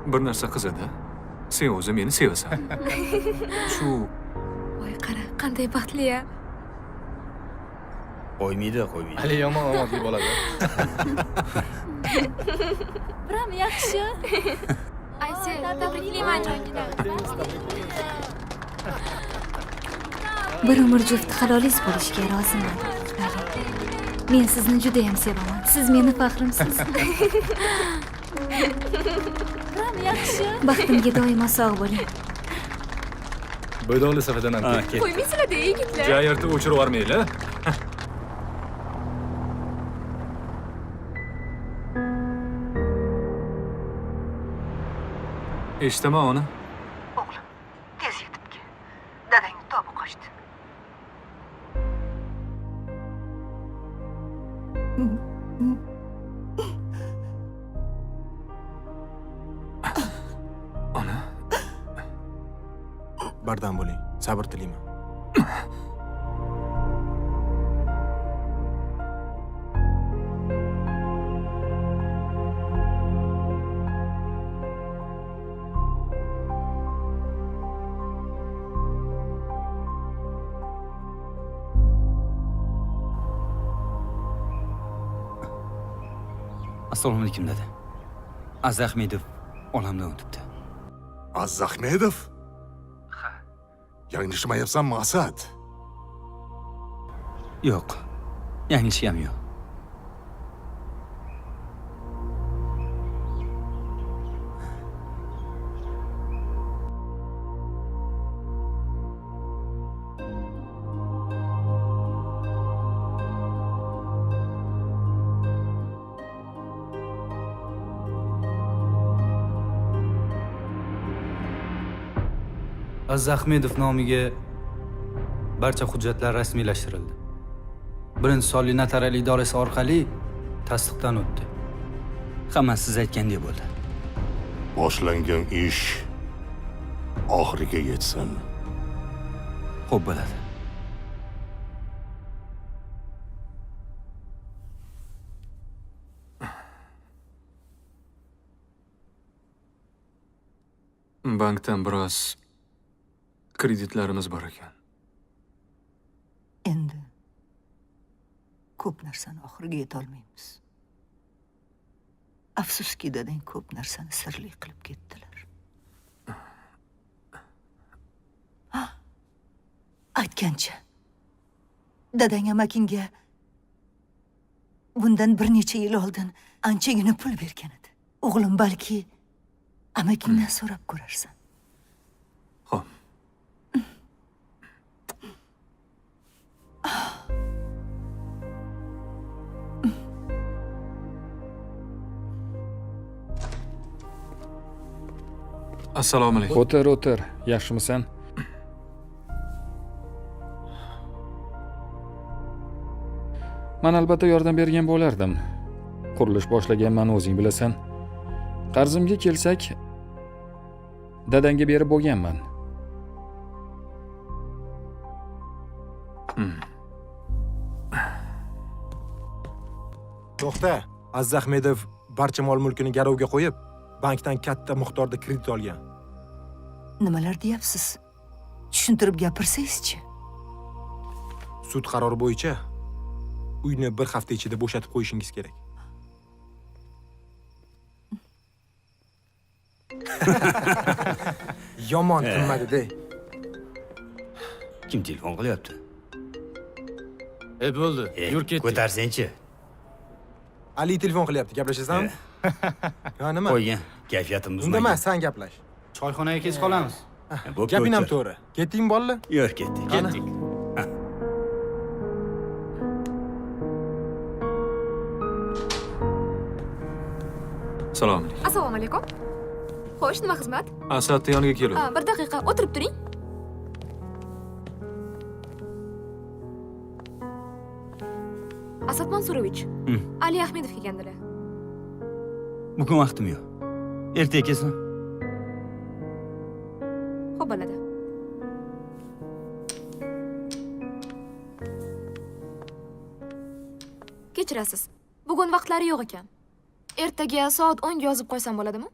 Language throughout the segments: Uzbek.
Bir narsa qizidi. Sen o'zi meni sevasan. Shu Voy, qara, qanday baxtli a. Qo'ymaydi, qo'ymaydi. Ali yomon omadli bo'ladi. Biram yaxshi. Aysel, tabriklayman jongina. Bir umr juft halolingiz bo'lishga roziman. Ali, men sizni juda ham sevaman. Siz meni faxrimsiz. Biram yaxshi. Baxtimga doimo sog' bo'ling. Bo'ydoqli safadan ham Ha, ketdi. ketdi. Qo'ymaysizlar-da, yigitlar. Jayirni o'chirib yubormanglar. Eshitaman ona. O'g'lim, tez yetib kel. Dadangni tobi qochdi. Ona, Bardam bo'ling, sabr tilayman. Assalomu alaykum dada. Aziz Ahmedov olamdan o'tibdi. Aziz Ahmedov? Ha. Yanglishmayapsanmi, Asad? Yo'q. Yanglishgam yo'q. Aziz Ahmedov nomiga barcha hujjatlar rasmiylashtirildi. Birinchi sonli notarial idorasi orqali tasdiqdan o'tdi. Hammasi siz aytgandek bo'ldi. Boshlangan ish oxiriga yetsin. Xo'p bo'ladi. Bankdan biroz kreditlarimiz bor ekan. Endi ko'p narsani oxiriga yetolmaymiz. Afsuski, dadang ko'p narsani sirli qilib ketdilar. Ha, aytgancha, dadang amakingga bundan bir necha yil oldin anchagina pul bergan edi. O'g'lim, balki amakingdan so'rab ko'rarsan. Xo'p. Assalomu alaykum. O'tir, o'tir. Yaxshimisan? Man albatta yordam bergan bo'lardim. Qurilish boshlaganman, o'zing bilasan. Qarzimga kelsak, dadangga berib bo'lganman. To'xta, Aziz Ahmedov barcha mol-mulkini garovga qo'yib, bankdan katta miqdorda kredit olgan. Nimalar deyapsiz? Tushuntirib gapirsangizchi. Sud qarori bo'yicha uyni bir hafta ichida bo'shatib qo'yishingiz kerak. Yomon tinmadi-da. Kim telefon qilyapti? Bo'ldi. Yur, ketdik. Ko'tarsangchi. Ali telefon qilyapti, gaplashasanmi? Ha, nima? Qo'ygan, kayfiyatim buzmagan. Unda emas, sen gaplash. Choyxonaga kech qolamiz. Bo'pti, Gaping ham o'tir. to'g'ri. Ketdingmi bolalar? Yur, ketdik. Ketdik. Assalomu alaykum. Assalomu alaykum. Xo'sh, nima xizmat? Asadni yoniga keluvdim. Ha, bir daqiqa o'tirib turing. Asad Mansurovich, Ali Ahmedov kelgandilar. Bugun vaqtim yo'q. Ertaga kelsin. Xo'p bo'ladi. Kechirasiz. Bugun vaqtlari yo'q ekan. Ertaga soat 10 ga yozib qo'ysam bo'ladimi?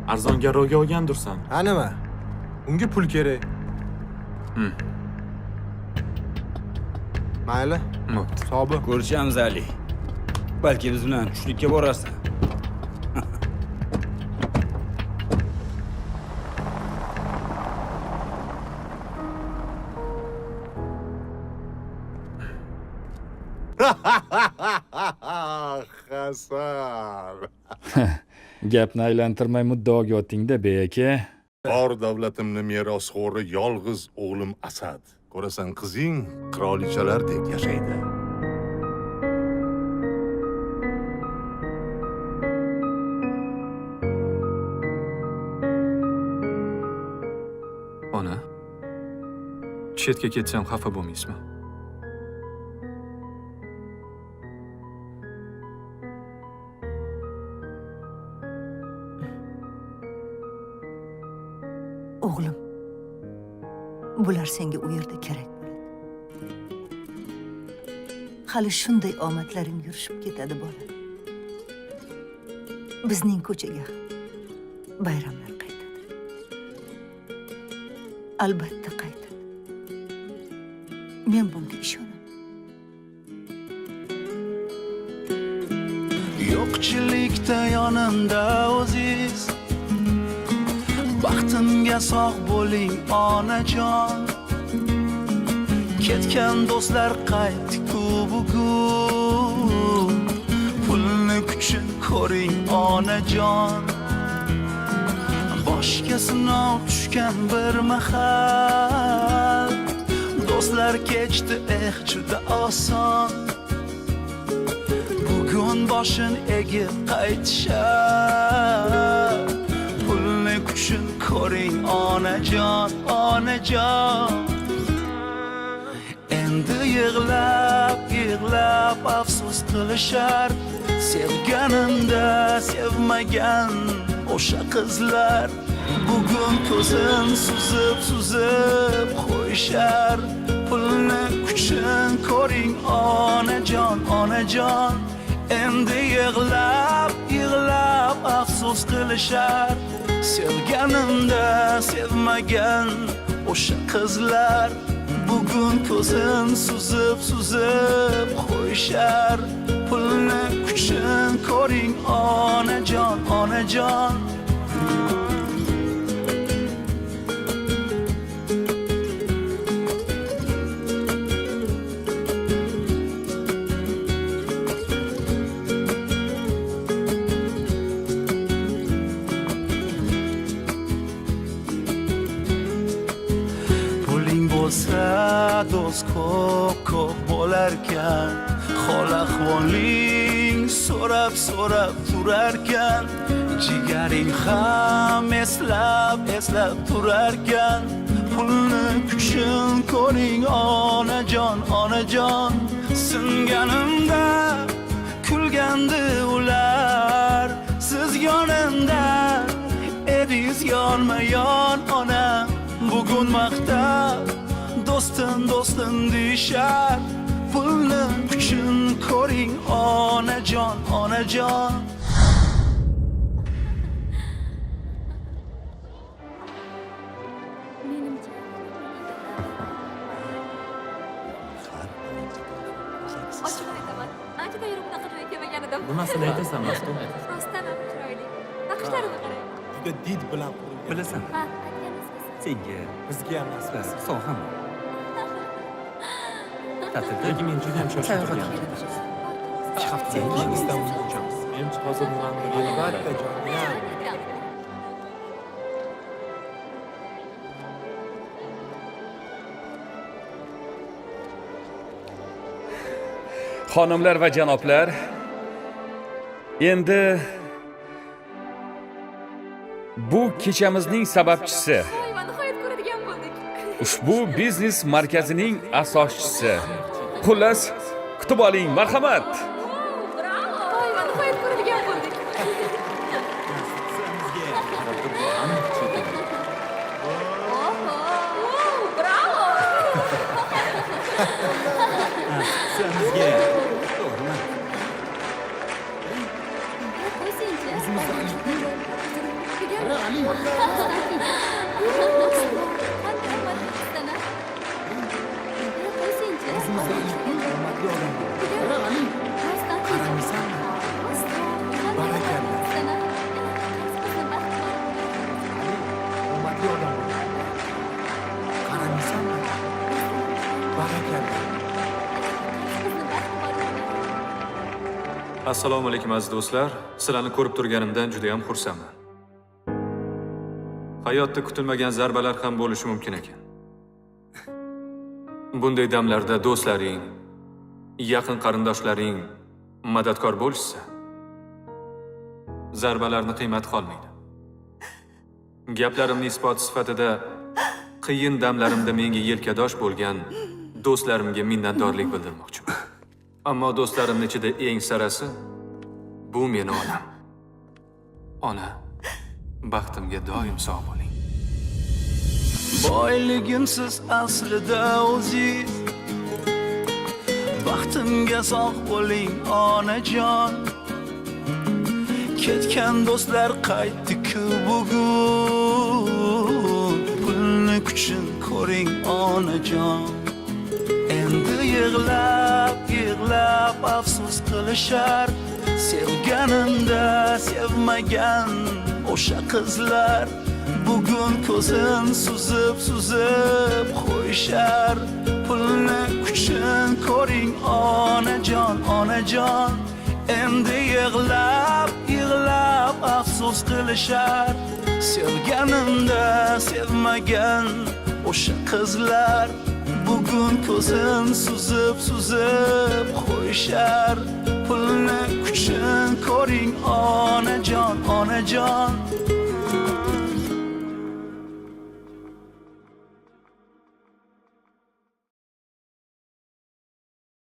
Arzon garovga olgandursan. Ha nima? Unga pul kerak. Mayli. Bo'pti. Sog' bo'l. Ko'rishamiz Ali. Balki biz bilan tushlikka borarsan. Hasan. Gapni aylantirmay muddaoga oting-da, bey aka. Bor davlatimni merosxo'ri yolg'iz o'g'lim Asad. Ko'rasan, qizing qirolichalardek yashaydi. Ona, chetga ketsam xafa bo'lmaysizmi? O'g'lim, bular senga u yerda kerak bo'ladi. Hali shunday omadlaring yurishib ketadi, bola. Bizning ko'chaga ham bayramlar qaytadi. Albatta qaytadi. Men bunga ishonaman. Yo'qchilikda yonimda o'ziz, baxtimga sog' bo'ling onajon. Ketgan do'stlar qaytdi-ku bugun, pulni kuchin ko'ring onajon. Boshga sinov tushgan bir mahal, do'stlar kechdi eh juda oson. Bugun boshin egib qaytishar, pulni kuchin ko'ring onajon, onajon. Endi yig'lab yig'lab afsus qilishar, sevganimda sevmagan o'sha qizlar. Bugun ko'zin suzib suzib qo'yishar, pulni kuchin ko'ring onajon, onajon. Endi yig'lab yig'lab afsus qilishar, sevganimda sevmagan o'sha qizlar. Bugun ko'zin suzib suzib qo'yishar, pulni kuchin ko'ring onajon, onajon. Puling bo'lsa do'st ko'p ko'p bo'larkan, hol ahvoling so'rab so'rab turarkan, jigaring ham eslab eslab turarkan. Pulni kuchin ko'ring onajon, onajon. Singanimda kulgandi ular, siz yonimda edingiz yonma yon ona. Bugun maqtab do'stim do'stim deyishar, pulni kuchin ko'ring onajon, onajon. Menimcha, ochig'ini aytaman, anchadan beri bunaqa joyga kelmagan edim. Nimasini aytasan, Maftun? Rostdan ham chiroyli. Naqshlarini qarang. Juda did bilan qurilgan. Bilasan, Ha, aytganingiz kelsin. senga Bizga ham nasib etsin. sog'im. Ta'tilda Lekin men juda ham shoshib turganman. 2 haftadan keyin Istanbulga uchamiz. Menimcha hozir nimanidir Albatta, jonginam. Xonimlar va janoblar, endi bu kechamizning sababchisi, Voy, va nihoyat ko'radigan bo'ldik. ushbu biznes markazining asoschisi. Xullas, kutib oling, marhamat. Bravo! Voy, va nihoyat ko'radigan bo'ldik. Oho! Wow, bravo! Sizga. To'g'rimi? Qo'ysangchi. Baxtli odam bo'l. Qaramaysanmi? Barakalla. Assalomu alaykum, aziz do'stlar. Sizlarni ko'rib turganimdan juda ham xursandman. Hayotda kutilmagan zarbalar ham bo'lishi mumkin ekan. Bunday damlarda do'stlaring, yaqin qarindoshlaring madadkor bo'lishsa, zarbalarni qiymati qolmaydi. Gaplarimni isboti sifatida qiyin damlarimda menga yelkadosh bo'lgan do'stlarimga minnatdorlik bildirmoqchiman. Ammo do'stlarimni ichida eng sarasi bu meni onam. Ona, baxtimga doim sog' bo'ling. Boyligimsiz aslida o'zingiz. Baxtimga sog' bo'ling, onajon. Ketgan do'stlar qaytdi-ku bugun. Pulni kuchin ko'ring, onajon. Endi yig'lab, yig'lab afsus qilishar. Sevganimda sevmagan o'sha qizlar bugun ko'zin suzib, suzib qo'yishar. Pulni kuchin ko'ring, onajon, onajon. Endi yig'lab, yig'lab afsus qilishar. Sevganimda sevmagan o'sha qizlar bugun ko'zin suzib, suzib qo'yishar. Pulni kuchin ko'ring, onajon, onajon.